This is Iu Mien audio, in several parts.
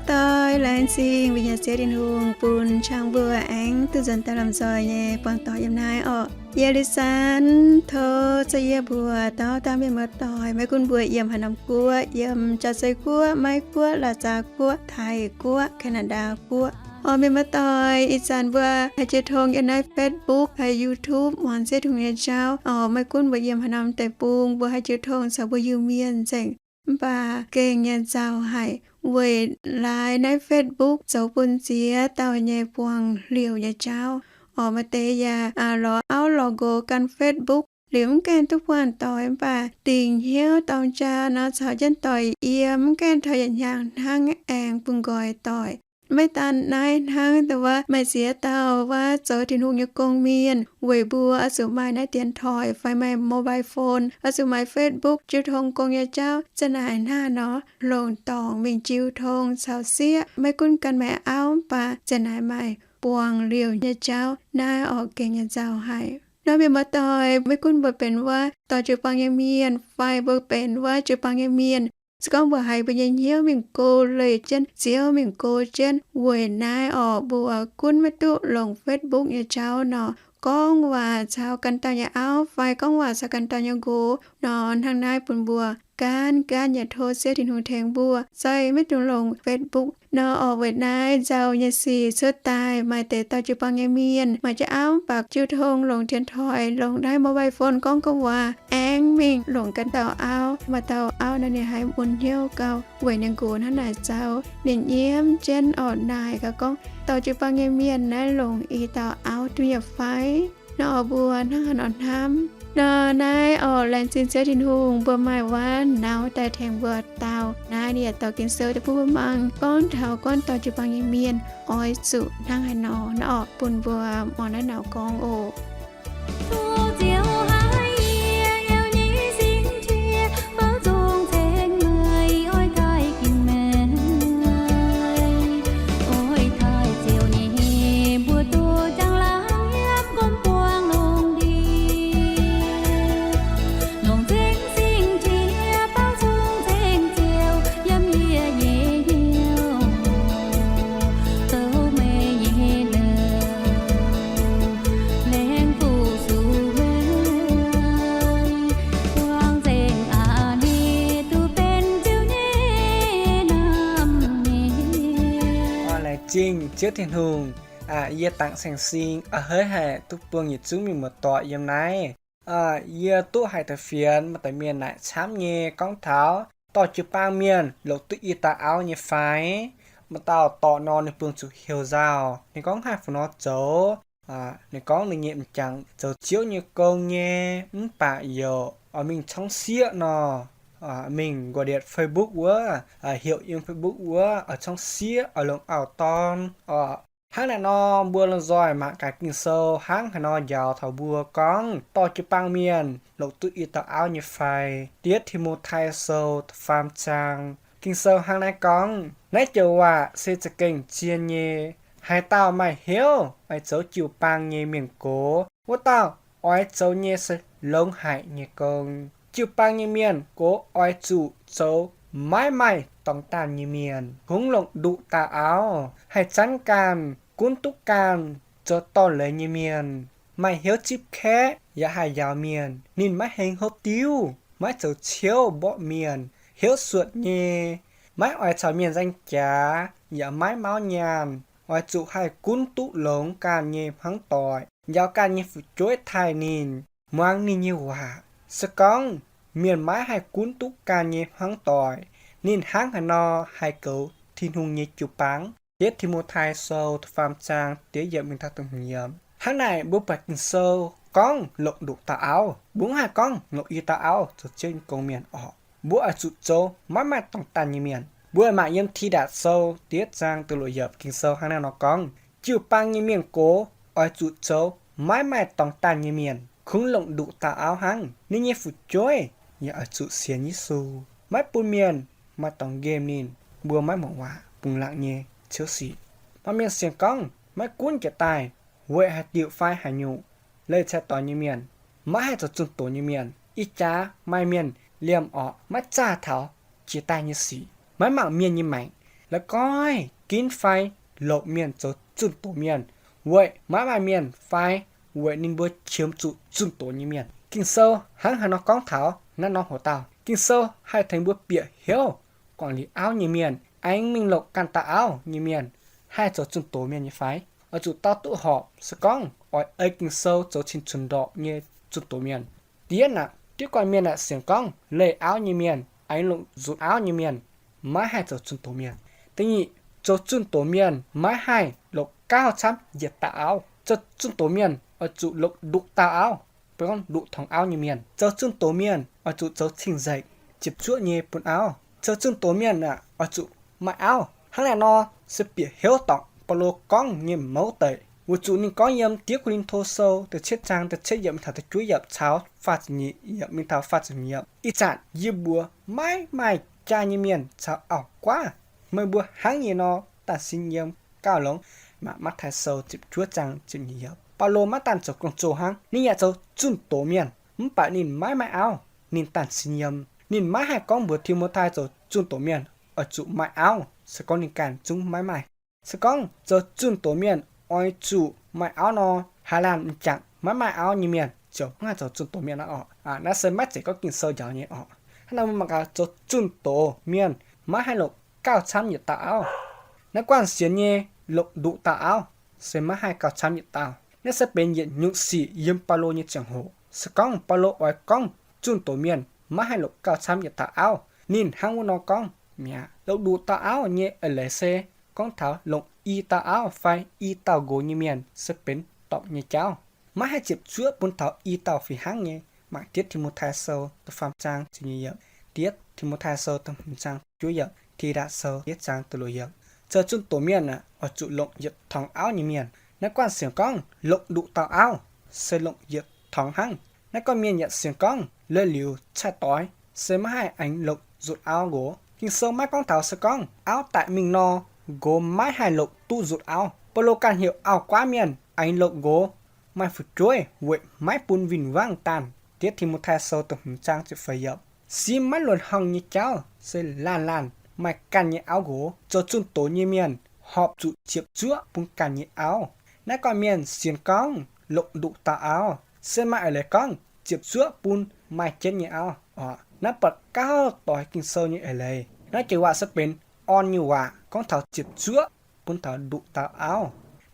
Doix laengz zingh mbuo nyei Ziouv Tin-Hungh bun qangx mbuo aengx duqv nzuonx daaih lomh nzoih nyei buangh doic yiem naaiv orqc. Yie Lisann tov za'yie mbuox dauh dauh mienh muoz-doic, maiv gunv mbuo yiem haaix norm guoqv, yiem Jaav-Zei Guoqv, Meiv Guoqv, La'zaax Guoqv, Taiv Guoqv, Canada Guoqv. Orqc, mienh muoz-doic, ih zanc mbuo haih jiu tong yiem naaiv Facebook, haih YouTube muangx Ziouv Tin-Hungh nyei jauv. Orqc, maiv gunv mbuo yiem haaix norm deic-bung, mbuo haih jiu tong caux mbuo Iu-Mienh nzengc. Mv baac gengh nyei nzauh haic, weic laaix naaiv Facebook zoux bun ziex dauh nyei buangh liouc nyei jauv. Orqc, maaih deix yaac lorz auv lorz nqox gan Facebook, liuz mv gaengh duqv buangh doic, mv baac dingc hnyouv dorng jaa nor caux jienv doic yiem, mv gaengh taux yietc hnyangx hnangv aengx bun nqoi doic. Maiv daan naaiv hnangv, dongh wuov maaih ziex dauh wuov zoux Tin-Hungh nyei gong mienh, weic mbuo oix zuqc maaih naaiv điện thoại fai maaih mobile phone, oix zuqc maaih Facebook jiu tong gong nyei jauv. Za'naaic hnangv nor longc dorngc mingh jiu tong caux sieqv, maiv gunv gan meih auv, mv baac za'naaic maaih buangh liouc nyei jauv. Naaiv orqc gengh nyei nzauh haic. Nor mienh muoz-doic, maiv gunv mbuo benx wuov dorh jiu-baang nyei mienh fai mbuo benx wuov jiu-baang nyei mienh, se gorngv mbuo haiz mbuo nyei hnyouv mingh go leih jienv Ziouv, mingh go jienv weic naaiv orqc, mbuo gunv maiv duqv longc Facebook nyei jauv nor, gorngv waac caux ganh dauh nyei auv fai gorngv waac caux ganh dauh nyei nqox nor, hnangv naaiv bun mbuo gaanv gaanv nyei tov Ziouv Tin-Hungh tengx mbuo, se maiv dungx longc Facebook nor orqc. Weic naaiv nzauh nyei sic cuotv daaih maaih deix dorh jiu-baang nyei mienh, maaih jienv auv mv baac jiu tong longc điện thoại, longc naaiv mobile phone gorngv gorngv waac, aengx mingh longc ganh dauh auv. Maaih dauh auv nor ninh haiz mun hnyouv gau weic ninh nqox hnangv naaic nzauh. Ninh nyiemv jienv orqc naaic gaax gorngv, dorh jiu-baang nyei mienh naaiv longc i dauh auv duqv nyei fai? Nor orqc, mbuo hnangv haaix nor hnamv? Nor naaiv orqc, laengz zingh Ziouv Tin-Hungh mbuo maaih wuov naux daaih tengx mbuo dau. Naaiv ninh yaac dorh Ging-Sou daaih bun mbuo mangc gorngv taux gorngv dorh jiu-baang nyei mienh oix zuqc hnangv haaix nor. Naaiv orqc, bun mbuo muangx naaiv naux gorngv oc. Laengz zingh Ziouv Tin-Hungh, yie Dangc Saeng Sing a'hneiv haic duqv buangh yietc zungv mienh muoz-doic yiem naaiv. Yie duqv haiz deix fienx maaih deix mienh naaic camv nyei gorngv taux dorh jiu-baang mienh longc duqv i dauh auv nyei fai? Maaih dauh dorh nor ninh buangh zuqc heuc nzauh. Ninh gorngv haaix fu'nor zoux? Ninh gorngv ninh nyei m'jangc zoux Ziouv nyei gong nyei, mv baac youc oix mingh corngv sieqv nor, mingh nquac lietc Facebook wuov, heuc yiem Facebook wuov oix corngv sieqv, oix longc auv-dorn oc. Hnangv naaic nor, mbuo lomh nzoih mangc gaax Ging-Sou hnangv haaix nor njaaux taux mbuo gorngv dorh jiu-baang mienh longc duqv i dauh auv nyei fai. Diev Ti^mo^tai Sou da'faam zaang, Ging-Sou hnangv naaiv gorngv, naaiv joux waac se za'gengh zien nyei. Haaix dauh maaih hnyouv oix zoux jiu-baang nyei mienh gox, wuov dauh oix zoux nyei se longx haic nyei gong. Jiu-baang nyei mienh gox oix zuqc zoux maiv maaih dorngx daanh nyei mienh, kungx longc nduqc dauh auv, haih zanv ganh, gunv duqv ganh, zoux dorh leiz nyei mienh, maaih hnyouv zipv kaeqv yaac haih njaaux mienh. Ninh maiv hengx hopv diuv, maiv zoux ciouv mborqv mienh, hnyouv suotc nyei, maiv oix caux mienh nzaeng jaax yaac maiv mauv nyaanh, oix zuqc haih gunv duqv longx ganh nyei hmuangv doic, njaaux ganh nyei fu'jueiv taaih ninh, muangx ninh nyei waac. Se gorngv mienh maiv haih gunv duqv ganh nyei hmuangv doic, ninh hnangv haaix nor haih goux Tin-Hungh nyei jiu-baang? Diev Ti^mo^tai Sou da'faam zaang diev yiemc mingh taux da'hmz yiemc. Hnangv naaic mbuo buatc Ging-Sou gorngv longc nduqc dauh auv, mbuo mv haih gorngv longc i dauh auv zoux Ziouv nyei gong mienh orqc. Mbuo oix zuqc zoux maiv maaih dorngx daanh nyei mienh. Mbuo mangc yiem Tidatc Sou da'yietv zaang da'luoqc yiemc, Ging-Sou hnangv naaiv nor gorngv, jiu-baang nyei mienh gox oix zuqc zoux maiv maaih dorngx daanh nyei mienh, kungx longc nduqc dauh auv hnangv. Ninh nyei fu'jueiv yaac oix zuqc sienx Yesu, maiv bun mienh maaih dorngx nqemh ninh. Mbuo maiv muangx waac bungx laangc nyei ciouv sic. Maaih mienh sienx gorngv maiv gunv njiec daaih weic haaix diuc fai haaix nyungc, leih cai doix nyei mienh, maiv haih zoux zunh doz nyei mienh. Ih jaax maaih mienh liemh orqc, maiv zaah taux jiex daaih nyei sic, maiv mangc mienh nyei maengc, la'goiv ginv fai longc mienh zoux zunh doz mienh, weic maiv maaih mienh fai weic ninh mbuo qiemx zuqc zunh doz nyei mienh. Ging-Sou hnangv haaix nor gorngv taux naaiv norm hoc-dauh? Ging-Sou haih tengx mbuo bieqc hnyouv guangc liuz auv nyei mienh, aengx mingh longc ganh dauh auv nyei mienh haih zoux zunh doz mienh nyei fai? Oix zuqc dau duqv horpc se gorngv oix ei Ging-Sou zoux cing-cunx ndorpc nyei zunh doz mienh. Diev naaic, diev guanh mienh naaic sienx gorngv leih auv nyei mienh aengx longc nzutc auv nyei mienh maiv haih zoux zunh doz mienh. Da'nyeic, zoux zunh doz mienh maiv haih longc gauh camv yietc dauh auv. Zoux zunh doz mienh oix zuqc longc nduqc dauh auv, mbuo gorngv nduqc torngx auv nyei mienh. Zoux zunh doz mienh oix zuqc zoux cing-nzengc, ziepc zuoqv nyei bun auv. Zoux zunh doz mienh aah, oix zuqc maaih auv. Hnangv naaiv nor se bieqc hnyouv dorngc Baulo gorngv nyei mouz deic, weic zuqc ninh gorngv yiem diev Ko^lin^to Sou da'cietv zaang da'cietv yiemc mingh taux da'juov yiemc caux faah ziepc nyeic yiemc mingh taux faah ziepc hmz yiemc, Ih zanc yie mbuox maiv maaih jaa nyei mienh caux auv-guaav, meih mbuo hnangv nyei nor daaih sin yiem gauh longx. Maac Matv^taai Sou ziepc juov zaang ziepc nyeic yiemc. Baulo maiv daan zoux gong-zoh hnangv, ninh yaac zoux zunh doz mienh, mv baac ninh maiv maaih auv. Ninh daan sin yiem. Ninh maiv haih gorngv mbuox Ti^mo^tai zoux zunh doz mienh oix zuqc maaih auv, se gorngv ninh ganh zungv maiv maaih. Se gorngv zoux zunh doz mienh oix zuqc maaih auv nor, haaix laanh m'jangc maiv maaih auv nyei mienh ziouc mv haih zoux zunh doz mienh aqv orqc. Naaiv se maiv zeiz gorngv Ging-Sou njaaux nyei orqc. Hnangv naaiv mbuo mangc gaax, zoux zunh doz mienh maiv haih longc gauh camv yietc dauh auv. Naaiv guanh sienx nyei longc nduqc dauh auv se maiv haih gauh camv yietc dauh. Naaiv se benx yietc nyungc sic yiem Baulo nyei ziangh hoc. Se gorngv Baulo oix gorngv zunh doz mienh maiv haih longc gauh camv yietc dauh auv, ninh hnangv wuov nor gorngv mi'aqv. Longc nduqc dauh auv nyei eix leiz se gorngv taux longc i dauh auv fai i dauh nqox nyei mienh se benx dorngc nyei jauv, maiv haih ziepc zuoqv bun taux i dauh fih hnangv nyei. Mangc diev Ti^mo^tai Sou da'faam zaang ziepc nyeic yiemc, diev Ti^mo^tai Sou da'hmz zaang juov yiemc, Tidatc Sou diev zaang da'luoqc yiemc. Zoux zunh doz mienh aah, oix zuqc longc yietc torngx auv nyei mienh. Naaiv guanh sienx gorngv longc nduqc dauh auv se longc yietc torngx hnangv. Naaiv guanh mienh yaac sienx gorngv leiz liuz cai-doix se maiv haih aengx longc nzutc auv nqox. Ging-Sou maiv gorngv taux se gorngv auv daic mingh nor, nqox maiv haih longc duqv nzutc auv. Baulo ganh heuc auv-guaav mienh aengx longc nqox maaih fu'jueiv weic maiv bun win-wangv daanh. Diev Ti^mo^tai Sou da'hmz zaang ziepc feix yiemc. Simv maiv luonx horngh nyei jauv se laanh laanh maaih ganh nyei auv nqox. Zoux zunh doz nyei mienh horpc zuqc ziepc zuoqv bun ganh nyei auv. Naaiv guanh mienh sienx gorngv longc nduqc dauh auv se maaih eix leiz gorngv ziepc zuoqv bun maaih jienv nyei auv oc. Naaiv buatc gauh doix Ging-Sou nyei eix leiz. Naaiv joux waac se benx orn nyei waac gorngv taux ziepc zuoqv bun taux nduqc dauh auv.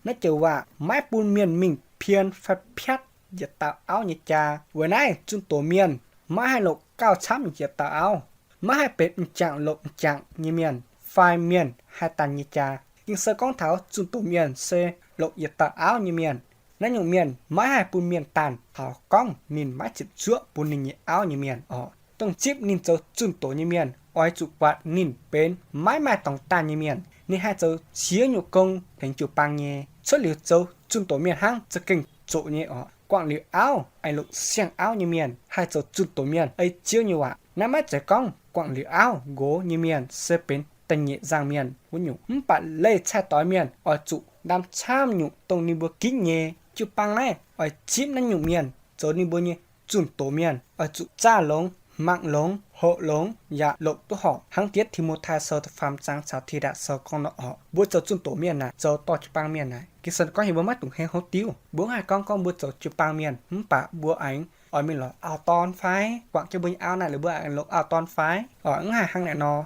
Naaiv joux waac maiv bun mienh mingh pien fai piatv yietc dauh auv nyei jaa. Weic naaiv zunh doz mienh maiv haih longc gauh camv yietc dauh auv, maiv haih benx m'jangc longc m'jangc nyei mienh fai mienh haih daanh nyei jaa. Ging-Sou gorngv taux zunh doz mienh se longc yietc dauh auv nyei mienh. Naaiv nyungc mienh maiv haih bun mienh daanh taux gorngv ninh maiv ziepc zuoqv bun ninh nyei auv nyei mienh oc. Dongh zipv ninh zoux zunh doz nyei mienh oix zuqc buatc ninh benx maiv maaih dorngx daanh nyei mienh. Ninh haih zoux ziex nyungc gong tengx jiu-baang nyei. Cuotv liuz zoux zunh doz mienh hnangv za'gengh zoqc nyei oc. Guangc liuz auv aengx longc siang-auv nyei mienh haih zoux zunh doz mienh ei Ziouv nyei waac. Naaiv maiv zeiz gorngv guangc liuz auv nqox nyei mienh se benx da'nyeic nzangc mienh wuov nyungc. Mv baac leih cai-doix mienh oix zuqc ndaam camv nyungc dongh ninh mbuo ginv nyei. Jiu-baang naaiv oix zipv naaiv nyungc mienh zoux ninh mbuo nyei zunh doz mienh, oix zuqc zaah longx, mangc longx, hoqc longx, yaac longc duqv horpc, hnangv diev Ti^mo^tai Sou da'faam zaang caux Tidatc Sou gorngv nor oc. Mbuo zoux zunh doz mienh naaic, zoux dorh jiu-baang mienh naaic, Ging-Sou gorngv heuc mbuo maiv dungx heng houv diuv. Mbuo mv haih gorngv, gorngv mbuo zoux jiu-baang mienh mv baac mbuo aengx oix mingh lorz auv-dorn fai? Guangc jienv mbuo nyei auv naaiv, lorz mbuo aengx longc auv-dorn fai? Oc, mv haih hnangv naaic nor.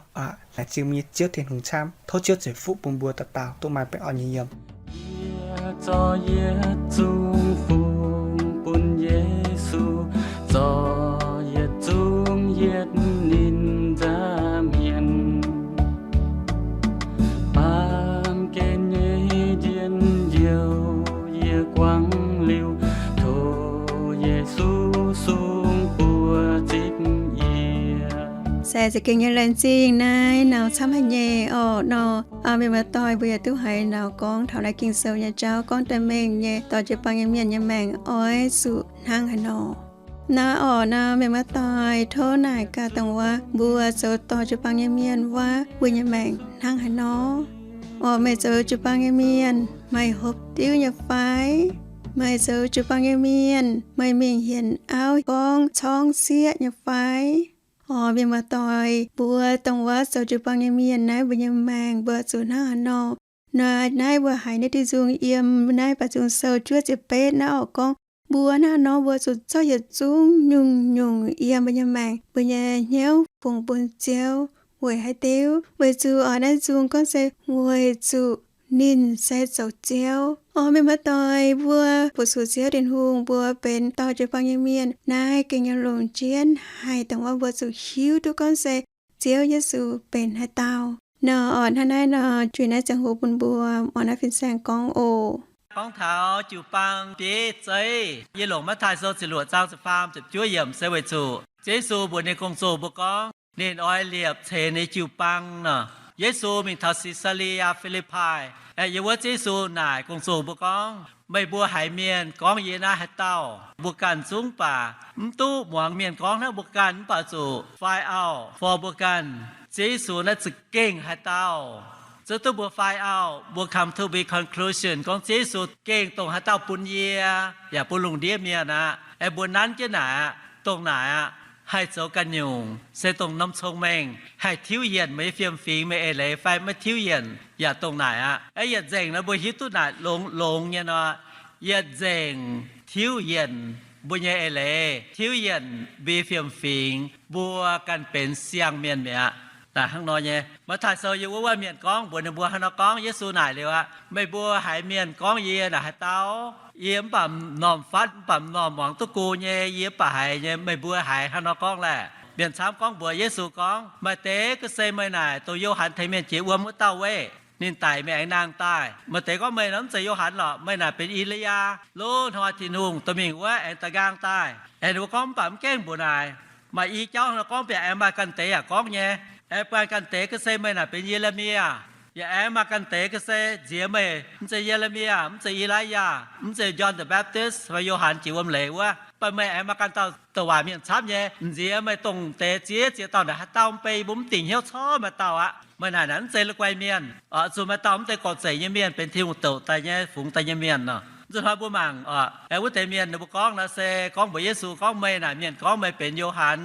Laengz zingh mbuo nyei Ziouv Tin-Hungh camv. Tov Ziouv ceix fuqv bun mbuo dauh dauh duqv maaih baengh orn nyei yiem. Yie zorc yietc zungv fungx bun Yesu, zorc yietc zungv yietc ninh nzangc mienh. Baamh gen nyei njien-youh yie guangc liuz, tov Yesu sung buoz zipv yie. Se za'gengh nyei laengz zingh naaiv naux camv haic nyei orqc nor. Mienh muoz-doic, mbuo yaac duqv haiz naux gorngv taux naaiv Ging-Sou nyei jauv gorngv daaih mengh nyei dorh jiu-baang nyei mienh nyei maengc oix zuqc hnangv haaix nor. Naaiv orqc nor, mienh muoz-doic, tov naaic gaax dongh wuov mbuo zoux dorh jiu-baang nyei mienh wuov, mbuo nyei maengc hnangv haaix nor. Orqc, meih zoux jiu-baang nyei mienh, meih hopv diuv nyei fai? Meih zoux jiu-baang nyei mienh, meih mingh hienx auv gorngv corngv sieqv nyei fai? Orv, mienh muoz-doic, mbuo dongh wuov zoux jiu-baang nyei mienh naaiv, mbuo nyei maengc mbuo zuqc hnangv haaix nor? Naaiv mbuo haiz naaiv diuh nzung yiem naaiv Baeqc Nzung Sou juov ziepc betv naaiv oc gorngv, mbuo hnangv haaix nor mbuo zuqc zorqv yietc zungv nyungc-nyungc yiem mbuo nyei maengc, mbuo nyei hnyouv fungx bun Ziouv weic haaix diuc? Weic zuqc oix naaiv nzung gorngv se weic zuqc ninh se zoux Ziouv. Orv, mienh muoz-doic, mbuo fu-sux Ziouv Tin-Hungh, mbuo benx dorh jiu-baang nyei mienh, naaiv gengh nyei longc jienv haih dongh wuov mbuo zuqc hiuv duqv gorngv se Ziouv Yesu benx haaix dauh. Nor, orv, hnangv naaiv nor, juiv naaiv ziangh hoc bun mbuo, orv, naaiv fin-saeng gorngv oc. Gorngv taux jiu-baang bieiv zeiv, yie longc Matv^taai Sou ziepc luoqc zaang ziepc faam ziepc juov yiemc se weic zuqc Ziouv Yesu mbuox ninh gong-zoh mbuo gorngv ninh oix liepc ceix ninh jiu-baang nor. Yesu mingh taux Si^saa^li^yaa Fi^lipv^paaix, aeqv, yiem wuov Ziouv Yesu naaic gong-zoh mbuo gorngv, meih mbuo haiz mienh gorngv yie naaiv haaix dauh? Mbuo ganh zungv baac mv duqv muangx mienh gorngv hnangv, mbuo ganh mv baac zuqc find out for mbuo ganh, Ziouv Yesu naaiv za'gengh haaix dauh. Zuov duqv mbuo find out, mbuo come to be conclusion gorngv Ziouv Yesu gengh dongh haaix dauh bun yie yaac bun lungh ndiev mienh aqv. Aeqv, mbuo nanv jienv naaic aqv, dongh naaic aqv, haih zoux ganh nyungc se dongh norm cong-mengh haih tiuv yienc meih nyei fiem-fingx, meih eix leiz fai maiv tiuv yienc yaac dongh naaic aqv. Aeqv, yietc nzengc nor mbuo hiuv duqv naaic longx-longx nyei nor, yietc nzengc tiuv yienc mbuo nyei eix leiz, tiuv yienc mbuo nyei fiem-fingx, mbuo ganh benx siang-mienh mi'aqv. Naaic hnangv nor nyei, Matv^taai Sou yiem wuov wuov mienh gorngv mbuox ninh mbuo hnangv nor gorngv, Yesu naaic liuz aqv, meih mbuo haiz mienh gorngv yie naaic haaix dauh? Yie mv baac m'normh fatv, mv baac m'normh muangx duqv go nyei, yie mv baac haiz nyei, meih mbuo haiz hnangv nor gorngv laeh? Mienh camv gorngv mbuox Yesu gorngv, maaih deix ga'sie meih naaic dongh Yo^han tengx mienh jiex wuom wuov dauh weiv. Ninh daic mingh aengx nangh daaih. Maaih deix gorngv meih nor mv zeiz Yo^han lorqc, meih naaic benx E^li^yaa, loz-hnoi Tin-Hungh dorh mingh wuov aengx daaih nqaang daaih. Aengx ninh mbuo gorngv mv baac mv gaengh mbuox naaic, maaih i jauv hnangv nor gorngv, mv baac aengx maaih ganh deix yaac gorngv nyei. Aengx maaih ganh deix ga'sie meih naaic benx Ye^le^mi^yaa. Yaac aengx maaih ganh deix ga'sie nziex meih mv zeiz Ye^le^mi^yaa, mv zeiz E^li^yaa, mv zeiz John the Baptist fai Yo^han jiex wuom leiz wuov. Mv baac meih aengx maaih ganh dauh douc waac mienh camv nyei, nziex meih dongh deix ziex ziex dauh naaic haaix dauh mv bei, mbuo mv dingc hnyouv corc maaih dauh aqv. Meih naaic naaic mv zeiz la'guaih mienh. Oc, zuqc maaih dauh mv deix gorqv-zeic nyei mienh benx Tin-Hungh douc daaih nyei, fungx daaih nyei mienh nor. Zuqc hnoi mbuo mangc oc, aengx wuov deix mienh ninh mbuo gorngv nor se gorngv mbuox Yesu gorngv, meih naaic mienh gorngv meih benx Yo^han,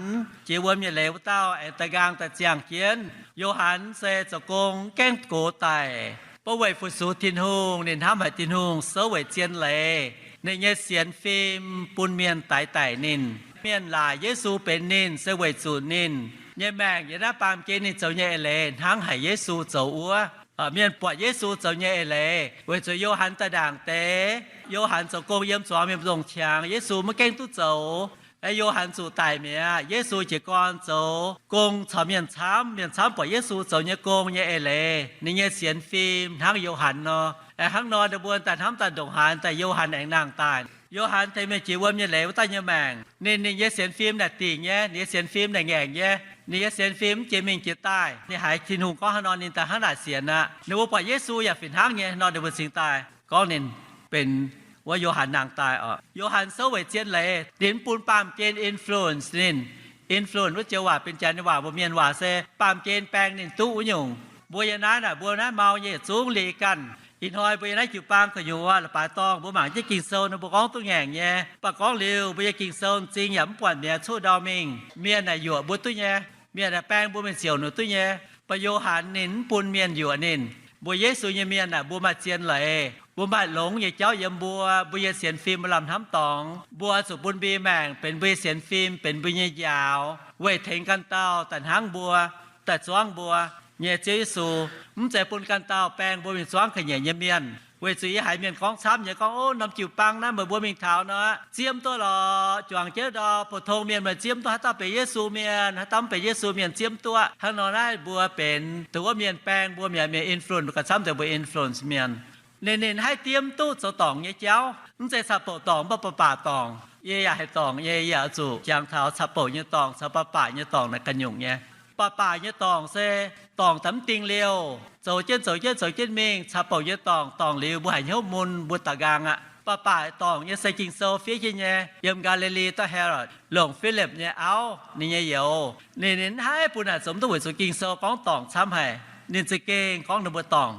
jiex wuom nyei leiz wuov dauh, aengx daaih nqaang daaih ziangh jienv. Yo^han se zoux gong mv gaengh gox daic, mv baac weic fu-sux Tin-Hungh, ninh hnamv haic Tin-Hungh, souv weic zien leiz. Ninh nyei sienx fim bun mienh daix daic ninh. Mienh laaic Yesu benx ninh se weic zuqc ninh nyei maengc yiem naaiv baamh gen ninh zoux nyei eix leiz hnangv haic Yesu zoux wuov. Mienh buatc Yesu zoux nyei eix leiz weic zuqc Yo^han daaih ndaangc deix. Yo^han zoux gong yiem zuangx mienh mbu'ndongx qangx, Yesu maiv gaengh duqv zoux. Aeqv, Yo^han zuqc daic mi'aqv, Yesu jiez gorn zoux gong caux mienh camv. Mienh camv buatc Yesu zoux nyei gong nyei eix leiz, ninh nyei sienx fim hnangv Yo^han nor. Aeqv, hnangv nor ninh mbuo daaih hnamv daaih ndongc haaix daaih Yo^han aengx nangh daaih. Yo^han tengx mienh jiex wuom nyei leiz wuov dauh nyei maengc, ninh, ninh nyei sienx fim naaic dingc nyei, ninh nyei sienx fim naaic ngaengc nyei. Ninh nyei sienx fim mv jiex mingh jiex daaih. Ninh haiz Tin-Hungh gorngv haaix nor ninh daaih hnangv naaic sienx aqv. Ninh mbuo buatc Yesu yaac fih hnangv nyei nor ninh mbuo cingx daaih gorngv ninh benx wuov Yo^han nangh daaih oc. Yo^han souv weic zien leiz, ninh mv bun baamh gen influence ninh. Influence wuov joux waac benx Janx nyei waac, mbuo Mienh waac se baamh gen baeng ninh duqv wuov nyungc. Mbuo yiem naaiv naaic, mbuo naaiv mau nyei yietc zungv liuz ganh. Ih hnoi mbuo yiem naaiv jiu-baang gu'nyuoz la'baaix dorngh mbuo mangc jienv Ging-Sou nor mbuo gorngv duqv ngaengc nyei. Mv baac gorngv liuz mbuo nyei Ging-Sou m'zing yaac mv buatc mi'aqv, cuqv ndau mingh. Mienh naaic yuoqc mbuo duqv nyei. Mienh naaic baeng mbuo mingh ziouc ninh duqv nyei. Mv baac Yo^han ninh mv bun mienh yuoqc ninh. Mbuo Yesu nyei mienh naaic mbuo maaih zien leiz, mbuo maaih longx nyei jauv yiem mbuo, mbuo nyei sienx fim mbuo lamh hnamv dorngx. Mbuo zuqc bun mbuo nyei maengc benx mbuo nyei sienx fim, benx mbuo nyei njaaux, weic tengx ganh dauh daaih hnangv mbuo, daaih zuangv mbuo nyei Ziouv Yesu. Mv zeiz bun ganh dauh baeng mbuo mingh zuangv ga'nyiec nyei mienh. Weic zuqc yie haiz mienh gorngv camv nyei gorngv, ov, norm jiu-baang naaiv meih mbuo mingh taux nor, ziemv duqv lorqc, juangc jienv ndau, pou-tong mienh meih ziemv duqv haaix dauh benx Yesu mienh, haaix dauh mv benx Yesu mienh ziemv duqv. Hnangv nor naaiv mbuo benx dongh wuov mienh baeng mbuo mi'aqv, mienh influence mbuo ganh camv deix mbuo influence mienh. Ninh, ninh haih diemv duqv zoux dorngc nyei jauv. Mv zeiz caqv-bouc dorngc, mv baac baac baac dorngc. Yie yaac haih dorngc nyei, yie yaac zuqc jangx taux caqv-bouc nyei dorngc caux baac baac nyei dorngc naaic ganh nyungc nyei. Baac baac nyei dorngc se dorngc daaih mv dingh liouh, zoux jienv zoux jienv zoux jienv mingh. Caqv-bouc nyei dorngc, dorngc liuz mbuo haiz hnyouv mun, mbuo daux nqaang aqv. Baac baac dorngc nyei se Ging-Sou fiev jienv nyei, yiem Gaa^li^li dauh Herod longc Filipv nyei auv, ninh nyei youz. Ninh, ninh mv haih bun naaic zoux mv duqv weic zuqc Ging-Sou gorngv dorngc camv haic. Ninh za'gengh gorngv ninh mbuo dorngc.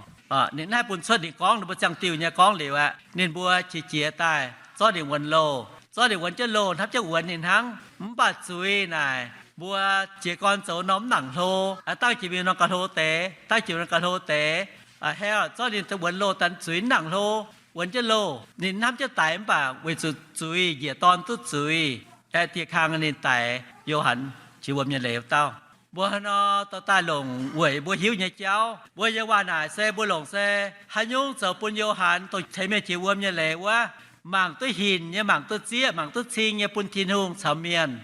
Ninh mv haih bun cuotv ninh gorngv, ninh mbuo ziangh diuh nyei gorngv liuz aqv. Ninh mbuo qiex jiez daaih zorqv ninh wuonx loh, zorqv ninh wuonx jienv loh, hnamv jienv wuonx ninh hnangv. Mv baac zuiz naaic, Mbuo jiez gorn zoux norm mv nangc hlo, dangv jiex mingh norm ga'hlo deix, dangv jiex norm ga'hlo deix, hei zorqv ninh wuonx loh daaih zuiz mv nangc hlo, wuonx jienv loh. Ninh hnamv jienv daic mv baac weic zuqc zuiz njiec dorn duqv zuiz, aeqv, dieh kang ninh daic. Yo^han jiex wuom nyei leiz wuov dauh. Mbuo hnangv nor dorh daaih longc weic mbuo hiuv nyei jauv. Mbuo nyei waac naaic se mbuo longc se haaix nyungc zoux bun Yo^han dongh tengx mienh jiex wuom nyei leiz wuov, mangc duqv hinc nyei, mangc duqv zieqv, mangc duqv cing nyei bun Tin-Hungh caux mienh.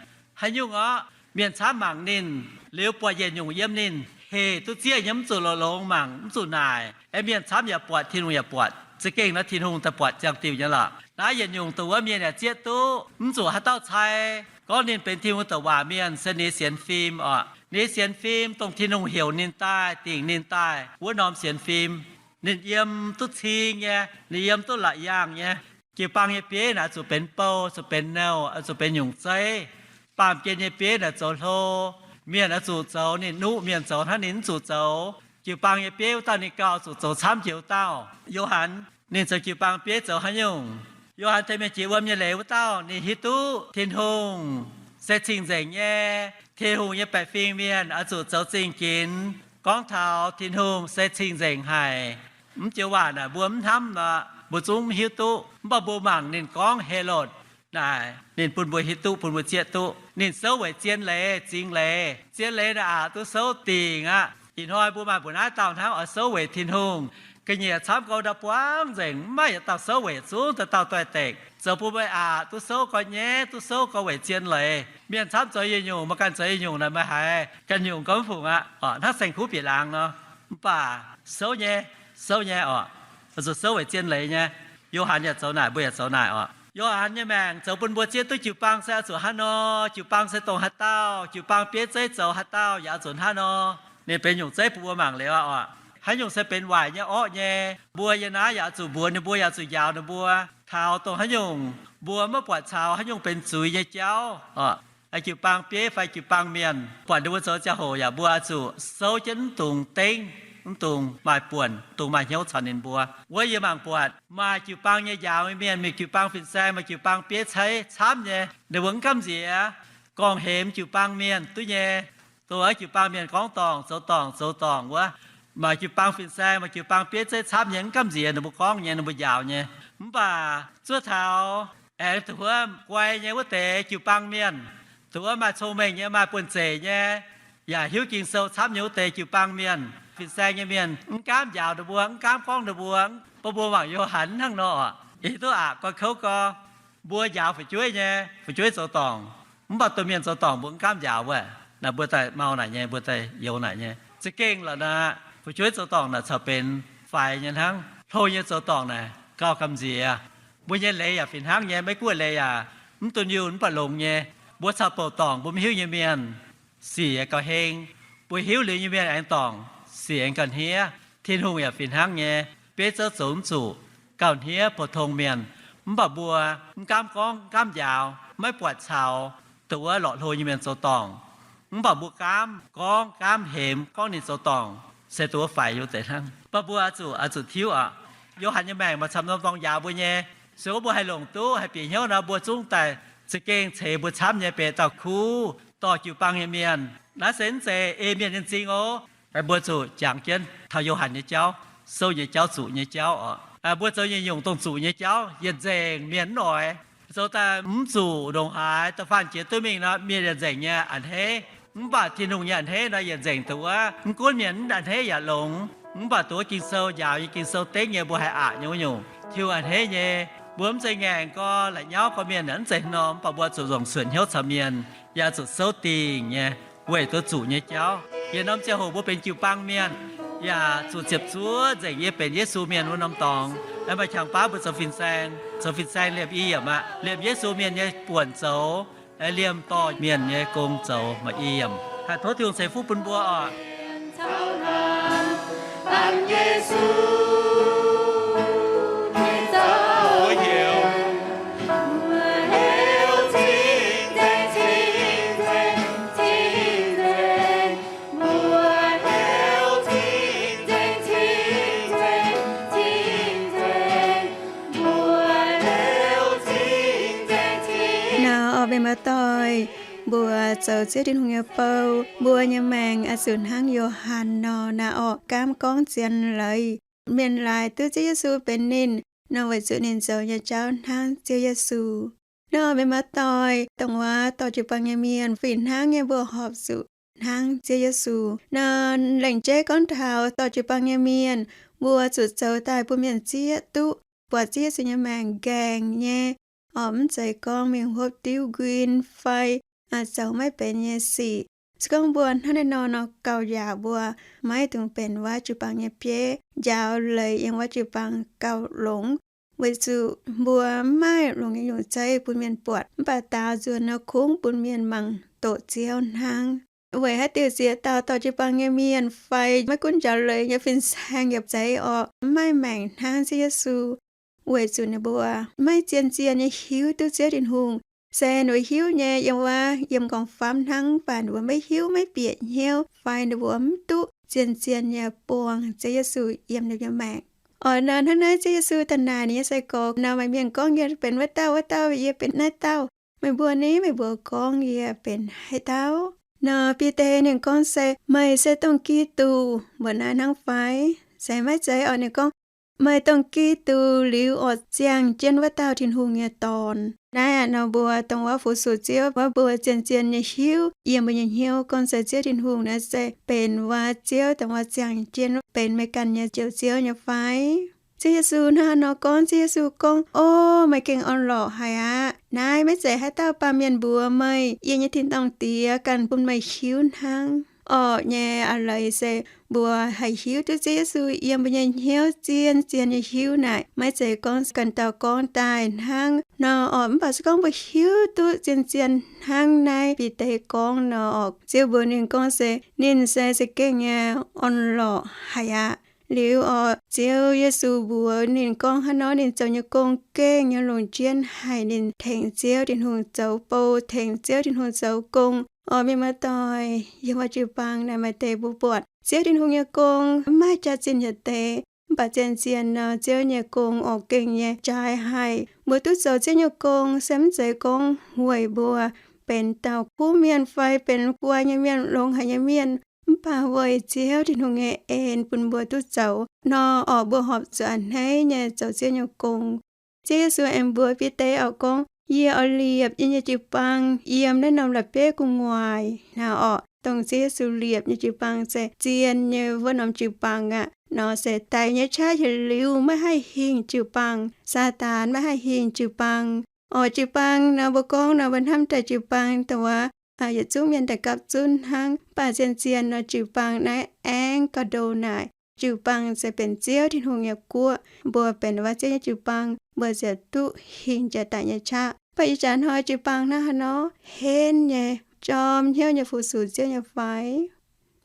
Haaix nyungc orqc, mienh camv mangc ninh liuz buatc yietc nyungc yiem ninh, hec duqv zieqv nyei, mv zuqc longx-longx mangc, mv zuqc naaic. Aeqv, mienh camv yaac buatc, Tin-Hungh yaac buatc. Za'gengh naaiv Tin-Hungh daaih buatc ziangh diuh nyei lorqc. Naaiv yietc nyungc dongh wuov mienh yaac zieqv duqv, mv zuqc haaix dauh cai gorngv ninh benx Tin-Hungh douc waac mienh, se ninh nyei sienx fim orqc. Ninh nyei sienx fim dongh Tin-Hungh heuc ninh daaih, dingc ninh daaih wuov norm sienx fim. Ninh yiem duqv cing nyei, ninh yiem duqv la'yangh nyei. Jiu-baang nyei bieiv naaic zuqc benx bou, zuqc benx nouh, zuqc benx nyungc zeiv. Baamh gen nyei bieiv naaic zoux hlo. Mienh oix zuqc zoux ninh nuqv, mienh zoux hnangv ninh mv zuqc zoux. Jiu-baang nyei bieiv wuov dauh ninh gauh zuqc zoux camv jiex wuov dauh. Yo^han ninh zoux jiu-baang bieiv zoux haaix nyungc? Yo^han tengx mienh jiex wuom nyei leiz wuov dauh ninh hiuv duqv Tin-Hungh se cing-nzengc nyei. Tin-Hungh nyei baeqc fingx mienh oix zuqc zoux zingh ginx. Gorngv taux Tin-Hungh se cing-nzengc haic. Mv joux waac naaic mbuo mv hnamv nor, mbuo zungv mv hiuv duqv. Mv baac mbuo mangc ninh gorngv Helotv naaic, ninh bun mbuo hiuv duqv, bun mbuo zieqv duqv. Ninh souv weic zien leiz, zingx leiz. Zien leiz naaic aqc duqv souv dingc aqv. Ih hnoi mbuo maaih mbuo naaiv dauh hnangv oix souv weic Tin-Hungh. Ga'nyiec camv gou ndau buangv nzengc, mv maaih yietc dauh souv weic, zungv dauh dauh doix-dekc. Zoux bun meih aqc duqv souv gau nyei, duqv souv gau weic zien leiz. Mienh camv zoux yietc nyungc, meih ganh zoux yietc nyungc naaic, meih haiz ganh nyungc gau mv fungc aqv. Hnangv saeng-kuv bieqc laangz nor, mv baac souv nyei, souv nyei orqc. Oix zuqc souv weic zien leiz nyei. Yo^han yaac zoux naaic, mbuo yaac zoux naaic orqc. Yo^han nyei maengc zoux bun mbuo zieqv duqv jiu-baang se oix zuqc hnangv nor. Jiu-baang se dongh haaix dauh, jiu-baang bieiv zeiv zoux haaix dauh yaac oix zuqc hnangv nor. Ninh benx nyungc zeiv bun mbuo mangc liuz aqv orqc. Haaix nyungc se benx waaic nyei, orqv nyei, mbuo yiem naaiv yaac oix zuqc mbuox ninh mbuo, yaac oix zuqc njaaux ninh mbuo. Taux dongh haaix nyungc mbuo maiv buatc caux haaix nyungc benx zuiz nyei jauv orqc, jiu-baang bieiv fai jiu-baang mienh, buatc ninh mbuo zoux ziangh hoc yaac mbuo oix zuqc souv jienv mv dungx dengv, mv dungx maaih buonc, dungx maaih hnyouv caux ninh mbuo. Wuov yie mangc buatc maaih jiu-baang nyei njaaux nyei mienh, mingh jiu-baang fin-saeng, maaih jiu-baang bieiv zeiv camv nyei, ninh mbuo mv gamh nziex gorngv-hemx jiu-baang mienh duqv nyei. Dongh wuov jiu-baang mienh gorngv dorngc zoux dorngc, zoux dorngc wuov, maaih jiu-baang fin-saeng, maaih jiu-baang bieiv zeiv camv nyei, mv gamh nziex ninh mbuo gorngv nyei, ninh mbuo njaaux nyei. Mv baac zuov taux aengx dongh wuov guai nyei wuov deix jiu-baang mienh, dongh wuov maaih cong-mengh nyei, maaih buonv-zeic nyei, yaac hiuv Ging-Sou camv nyei wuov deix jiu-baang mienh, fin-saeng nyei mienh, mv gaamv njaaux ninh mbuo, mv gaamv gorngv ninh mbuo. Baac mbuo mangc Yo^han hnangv nor orqc, ih duqv aqc gau kouv gau. Mbuo njaaux fu'jueiv nyei, fu'jueiv zoux dorngc, mv baac domh mienh zoux dorngc mbuo mv gaamv njaaux wuov. Naaic mbuo daaih mau naaic nyei, mbuo daaih youx naaic nyei. Za'gengh lorqc naaic, fu'jueiv zoux dorngc naaic caux benx faix nyei hnangv. Hlo nyei zoux dorngc naaic gauh gamh nziex. Mbuo nyei leiz yaac fih hnangv nyei, Meiv-Guoqv leiz yaac mv dunh yunh mv baac longx nyei. Mbuo caux bouc dorngc mbuo mv hiuv nyei mienh, sic aengx gauh heng. Mbuo hiuv liuz nyei mienh aengx dorngc, sic aengx gauh hniev. Tin-Hungh yaac fih hnangv nyei, bieiv zouv zoux mv zuqc, gauh hniev pou-tong mienh. Mv baac mbuo mv gaamv gorngv, mv gaamv njaaux, maiv buatc caux dongh wuov lorqc hlo nyei mienh zoux dorngc. Mv baac mbuo gaamv gorngv, gaamv hemx gorngv ninh zoux dorngc se dongh wuov faix nyei wuov deix hnangv. Mv baac mbuo oix zuqc, oix zuqc tiuv aqv. Yo^han nyei maengc maaih camv norm dorngx njaaux mbuo nyei. Se gorngv mbuo haih longc duqv, haih bieqc hnyouv nor, mbuo zungv daaih za'gengh ceix mbuo camv nyei benx dauh kuv dorh jiu-baang nyei mienh. Naaiv se mv zeiz ei mienh nyei m'zing oc. Mbuo zuqc jangx jienv taux Yo^han nyei jauv, souv nyei jauv, zuqc nyei jauv oc. Mbuo zoux nyei nyungc dongh zuqc nyei jauv yietc nzengc mienh mv oix. Zoux daaih mv zuqc ndongc haaix, da'faanh jiex duqv mingh nor, mienh yietc nzengc nyei a'hneiv. Mv baac Tin-Hungh nyei a'hneiv nor yietc nzengc dongh wuov, mv gunv mienh mv a'hneiv yaac longx. Mv baac dongh wuov Ging-Sou njaaux nyei, Ging-Sou dengv nyei, mbuo haih aqc nyei wuov nyungc, Tin-Hungh a'hneiv nyei. Mbuo mv zeiz ngaengc gorx, la'nyauv gorx mienh, mv zeiz haaix nor. Mv baac mbuo zuqc longc suonc hnyouv caux mienh, yaac zuqc souv dingc nyei, weic duqv zuqc nyei jauv. Yietc norm ziangh hoc mbuo benx jiu-baang mienh, yaac zuqc ziepc zuoqv nzengc yie benx Yesu mienh wuov norm dorngx. Aengx maaih qangx baav mbuo zoux fin-saeng, zoux fin-saeng liemh i yiemc aqv, liemh Yesu mienh nyei buonc zoux, liemh dorh mienh nyei gong zoux, maaih i yiemc. Haih tov Tin-Hungh ceix fuqv bun mbuo oc. Nor, orqc, mienh muoz-doic, mbuo zoux Ziouv Tin-Hungh nyei bou, mbuo nyei maengc oix zuqc hnangv Yo^han nor naaic orqc, gaamv gorngv zien leiz. Mienh laaix duqv Ziouv Yesu benx ninh nor, weic zuqc ninh zoux nyei jauv hnangv Ziouv Yesu. Nor mienh muoz-doic, dongh wuov dorh jiu-baang nyei mienh fih hnangv nyei mbuo horpc zuqc hnangv Ziouv Yesu. Nor lengc jeiv gorngv taux dorh jiu-baang nyei mienh, mbuo zuqc zoux daaih bun mienh zieqv duqv buatc Ziouv Yesu nyei maengc nqaengc nyei, orqc, mv zeiz gorngv mingh hopv diuv nquin fai zoux maiv benx nyei sic. Se gorngv mbuo hnangv naaiv nor nor, gauh yaac mbuo maiv dungx benx wuov jiu-baang nyei bieiv, njaaux leiz yiem wuov jiu-baang gauh longx. Weic zuqc mbuo mv maaih longc nyei nyungc zeiv bun mienh buatc, mv baac daaux nzuonx nor kungx bun mienh mangc doqc Ziouv hnangv. Weic haaix diuc ziex dauh dorh jiu-baang nyei mienh fai maiv gunv njaaux leiz nyei fin-saeng yaac zeiz orqc, mv maaih maengc hnangv Ziouv Yesu. Weic zuqc ninh mbuo maiv zien-zien nyei hiuv duqv Ziouv Tin-Hungh. Se ninh mbuo hiuv nyei yiem wuov, yiem gorngv-famv hnangv, mv baac ninh mbuo maiv hiuv, maiv bieqc hnyouv fai ninh mbuo mv duqv zien-zien nyei buangh Ziouv Yesu yiem ninh mbuo nyei maengc. Orqc, nor hnangv naaiv Ziouv Yesu daaih naaic ninh nyei sai-gorx nor, Meih mienh gorngv yie benx wuov dauh, wuov dauh, Yie benx naaiv dauh. Meih mbuo ni, meih mbuo gorngv yie benx haaix dauh? Nor Bide ninh gorngv se, Meih se dongh Giduc. Mbuox naaiv hnangv fai? Se maiv zeiz orqc. Ninh gorngv, Meih dongh Giduc liuz orqc, ziangh jienv wuov dauh Tin-Hungh nyei Dorn. Naaiv aqv, nor mbuo dongh wuov fu-sux Ziouv wuov, mbuo zien-zien nyei hiuv yiem mbuo nyei hnyouv gorngv se Ziouv Tin-Hungh naaiv se benx wuov Ziouv dongh wuov ziangh jienv benx meih ganh nyei Njoux Ziouv nyei fai? Ziouv Yesu hnangv haaix nor gorngv? Ziouv Yesu gorngv, O, meih gengh orn-lorqc haic aqv. Naaiv maiv zeiz haaix dauh baamh mienh mbuox meih. Yie nyei tin-dorngh Diex ganh bun meih hiuv hnangv. Orqc, nyei a'leiz se mbuo haih hiuv duqv Ziouv Yesu yiem mbuo nyei hnyouv, zien-zien nyei hiuv naaic. Maiv zeiz gorngv ganh dauh gorngv daaih hnangv nor orqc. Mv baac se gorngv mbuo hiuv duqv zien-zien hnangv naaiv Bide gorngv nor orqc, Ziouv mbuox ninh gorngv se ninh se za'gengh nyei orn-lorqc haic aqv. Liuz orqc, Ziouv Yesu mbuox ninh gorngv hnangv nor, ninh zoux nyei gong gengh nyei longc jienv haic. Ninh tengx Ziouv Tin-Hungh zoux bou, tengx Ziouv Tin-Hungh zoux gong. Orqc, mienh muoz-doic, yiem wuov jiu-baang naaic maaih deix mbuo buatc Ziouv Tin-Hungh nyei gong mv maaih jaax-zinh yietc deix, mv baac zien-zien nor Ziouv nyei gong orqc gengh nyei jaaix haic. Mbuo duqv zoux Ziouv nyei gong se mv zeiz gorngv weic mbuo benx dauh kuv mienh fai benx guai nyei mienh, longx haic nyei mienh, mv baac weic Ziouv Tin-Hungh nyei en bun mbuo duqv zoux nor orqc. Mbuo horpc zuqc a'hneiv nyei zoux Ziouv nyei gong. Ziouv Yesu aengx mbuox Bide orqc gorngv, Yie oix liepc yie nyei jiu-baang yiem naaiv norm la'bieiv gu'nguaaic. Naaiv orqc, dongh Ziouv Yesu liepc nyei jiu-baang se zien nyei wuov norm jiu-baang aqv. Nor se daic nyei qaqv yietc liuz maiv haih hingh jiu-baang. Saadaan maiv haih hingh jiu-baang. Orqc, jiu-baang nor mbuo gorngv nor mbuo hnamv daaih jiu-baang dongh wuov yietc zungv mienh daaih gapv zunv hnangv. Mv baac zien-zien nor jiu-baang naaiv aengx gauh ndo naaic. Jiu-baang se benx Ziouv Tin-Hungh nyei guoqv. Mbuo benx wuov Ziouv nyei jiu-baang, mbuo ziouc duqv hingh jiex daic nyei qaqv. Mv baac ih jaax hnoi jiu-baang hnangv haaix nor? Henv nyei, jorm hnyouv nyei fu-sux Ziouv nyei fai?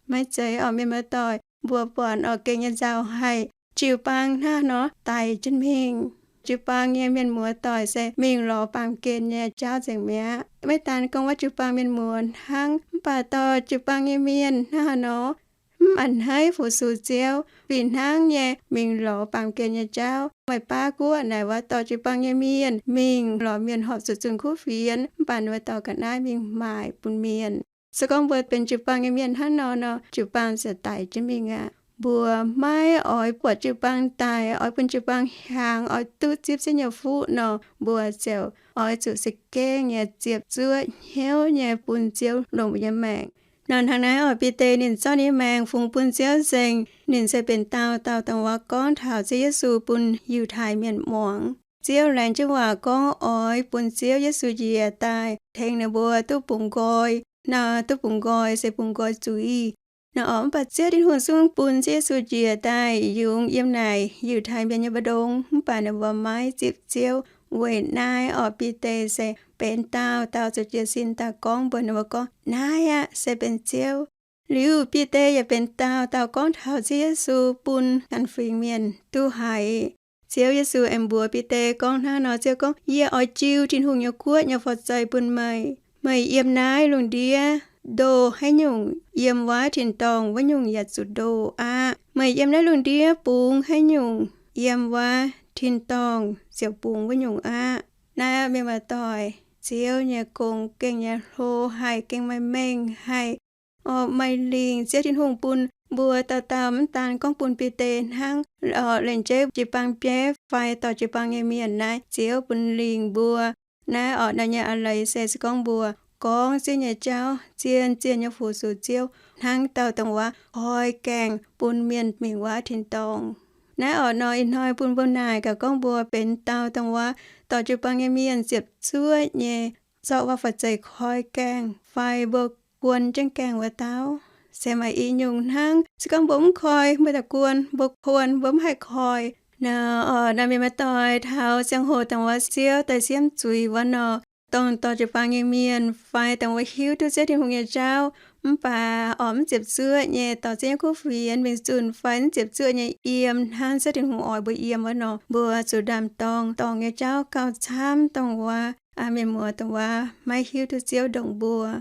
Maiv zeiz orqc, mienh muoz-doic. Mbuo buatc orqc gengh nyei nzauh haic. Jiu-baang hnangv haaix nor daic jienv mingh? Jiu-baang nyei mienh muoz-doic se mingh lorz baamh gen nyei jauv nzengc mi'aqv. Maiv daan gorngv wuov jiu-baang mienh muoz hnangv, mv baac dorh jiu-baang nyei mienh hnangv haaix nor mv a'hneiv fu-sux Ziouv, fih hnangv nyei mingh lorz baamh gen nyei jauv. Meih baav guoqv naaic wuov dorh jiu-baang nyei mienh mingh lorz mienh horpc zuqc zunh kuv fienx, mv baac ninh mbuo dorh ga'naaiv mingh maaic bun mienh. Se gorngv mbuo benx jiu-baang nyei mienh hnangv nor nor, jiu-baang ziouc daic jienv mingh aqv. Mbuo maiv oix buatc jiu-baang daic, oix bun jiu-baang hiaangx, oix duqv zipv Ziouv nyei fuqv nor, mbuo ziouc oix zuqc za'gengh nyei ziepc zuoqv hnyouv nyei bun Ziouv longc mbuo nyei maengc. Nor hnangv naaiv orqc, Bide ninh zorqv ninh nyei maengc fungx bun Ziouv nzengc. Ninh se benx dauh dauh dongh wuov gorngv taux Ziouv Yesu bun Yiutai Mienh muangx. Ziouv laengz jienv waac gorngv oix bun Ziouv Yesu njiec daaih tengx ninh mbuo duqv bungx nqoi. Nor duqv bungx nqoi se bungx nqoi zuiz. Nor orqc, mv baac Ziouv Tin-Hungh zungv bun Ziouv Yesu njiec daaih yungz yiem naaic Yiutai Mienh nyei mbu'ndongx, mv baac ninh mbuo maiv zipv Ziouv. Weic naaiv orqc, Bide se benx dauh dauh zuqc jiez sin daaih gorngv mbuox ninh mbuo gorngv, Naaiv aqv se benx Ziouv. Liuz Bide yaac benx dauh dauh gorngv taux Ziouv Yesu bun ganh fingx mienh duqv haiz. Ziouv Yesu aengx mbuox Bide gorngv hnangv nor, Ziouv gorngv, Yie oix jiu Tin-Hungh nyei guoqv nyei forv-zoih bun meih. Meih yiem naaiv lungh ndiev ndoh haaix nyungc, yiem wuov tin-dorngh wuov nyungc yaac zuqc ndoh aqv. Meih yiem naaiv lungh ndiev bungx haaix nyungc, yiem wuov tin-dorngh ziouc bungx wuov nyungc aqv. Naaiv mienh muoz-doic, Ziouv nyei gong gengh nyei hlo haic, gengh maaih mengh haic. Orqc, maaih lingc Ziouv Tin-Hungh bun mbuo dauh dauh, mv daan gorngv bun Bide hnangv, orqc, lengc jeiv jiu-baang bieiv fai dorh jiu-baang nyei mienh naaiv, Ziouv bun lingc mbuo. Naaiv orqc, naaiv nyei a'leiz se se gorngv mbuo gorngv Ziouv nyei jauv, zien-zien nyei fu-sux Ziouv, hnangv dauh dongh wuov koi gaengh bun mienh mingh wuov tin-dorngh. Naaiv orqc nor, ih hnoi bun mbuo naaic gaax gorngv mbuo benx dauh dongh wuov dorh jiu-baang nyei mienh ziepc zuoqv nyei zorqv wuov fa'zeic koi gaengh fai mbuo guon jienv gaengh wuov dauh, se maaih i nyungc hnangv. Se gorngv mbuo mv koi, mbuo daaih guon, mbuo guon, mbuo mv haih koi. Naaiv orqc, naaiv mienh muoz-doic, taux ziangh hoc dongh wuov Ziouv daaih siemv zuiz wuov nor, dongh dorh jiu-baang nyei mienh fai dongh wuov hiuv duqv Ziouv Tin-Hungh nyei jauv mv baac orqc mv ziepc zuoqv nyei dorh Ziouv nyei kuv fienx mingh zunh fai mv ziepc zuoqv nyei yiem hnangv Ziouv Tin-Hungh oix mbuo yiem wuov nor, mbuo zuqc ndaam-dorng dorngc nyei jauv gauh camv dongh wuov mienh muoz dongh wuov maiv hiuv duqv Ziouv ndongc mbuo.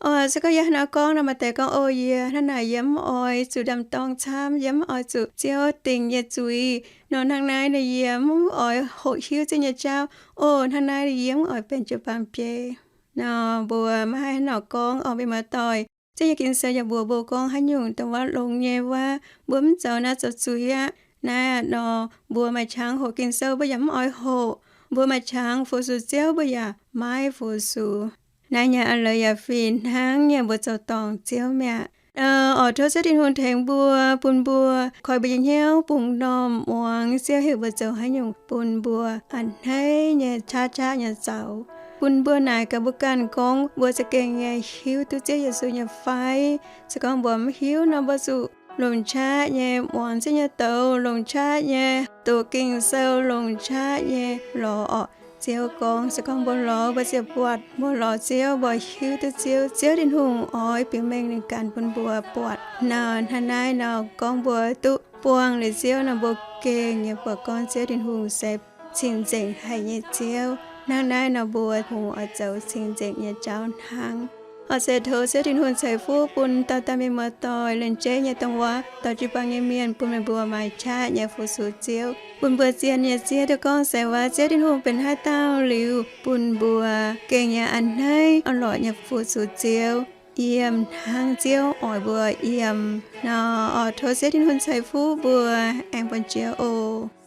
Orqc, se gorngv yie hnangv nor gorngv nor, maaih deix gorngv, O, yie hnangv naaic yie mv oix zuqc ndaam-dorng camv, yie mv oix zuqc Ziouv dingc yie zuiz nor, hnangv naaiv nor yie mv oix hoqc hiuv Ziouv nyei jauv. O, hnangv naaiv yie mv oix benx jiu-baang biei nor. Mbuo maiv haih hnangv nor gorngv orqc, mienh muoz-doic. Ziouv nyei Ging-Sou yaac mbuox mbuo gorngv haaix nyungc dongh wuov longx nyei wuov, mbuo mv zoux naaiv zoux zuiz aqv. Naaiv nor mbuo maaih qangx hoqc Ging-Sou mbuo yaac mv oix hoqc, mbuo maaih qangx fu-sux Ziouv mbuo yaac maiv fu-sux. Naaiv nyei a'leiz yaac fih hnangv nyei, mbuo zoux dorngc Ziouv mi'aqv. Orqc, tov Ziouv Tin-Hungh tengx mbuo, bun mbuo koi mbuo nyei hnyouv bungx normh muangx Ziouv heuc mbuo zoux haaix nyungc, bun mbuo a'hneiv nyei qaqv qaqv nyei zoux, bun mbuo naaic gaax mbuo ganh gorngv mbuo za'gengh nyei hiuv duqv Ziouv Yesu nyei fai. Se gorngv mbuo mv hiuv nor, mbuo zuqc longc qaqv nyei muangx Ziouv nyei douz, longc qaqv nyei doqc Ging-Sou, longc qaqv nyei lorz orqc. Ziouv gorngv se gorngv mbuo lorz mbuo ziouc buatc, mbuo lorz Ziouv mbuo hiuv duqv Ziouv. Ziouv Tin-Hungh oix biux mengh ninh ganh bun mbuo buatc nor. Hnangv naaiv nor gorngv mbuo duqv buangh liuz Ziouv nor, mbuo gengh nyei buatc gorngv Ziouv Tin-Hungh se cing-nzengc haic nyei Ziouv. Hnangv naaiv nor mbuo hungx oix zoux cing-nzengc nyei jauv hnangv. Orqc, se tov Ziouv Tin-Hungh ceix fuqv bun dauh dauh mienh muoz-doic lengc jeiv nyei dongh wuov dorh jiu-baang nyei mienh, bun meih mbuo maaih qaqv nyei fu-sux Ziouv, bun mbuo zien nyei zieqv duqv gorngv se wuov Ziouv Tin-Hungh benx haaix dauh liuz, bun mbuo gengh nyei a'hneiv orn-lorqc nyei fu-sux Ziouv, yiem hnangv Ziouv oix mbuo yiem nor. Orqc, tov Ziouv Tin-Hungh ceix fuqv mbuo, aengx bun jiex oc.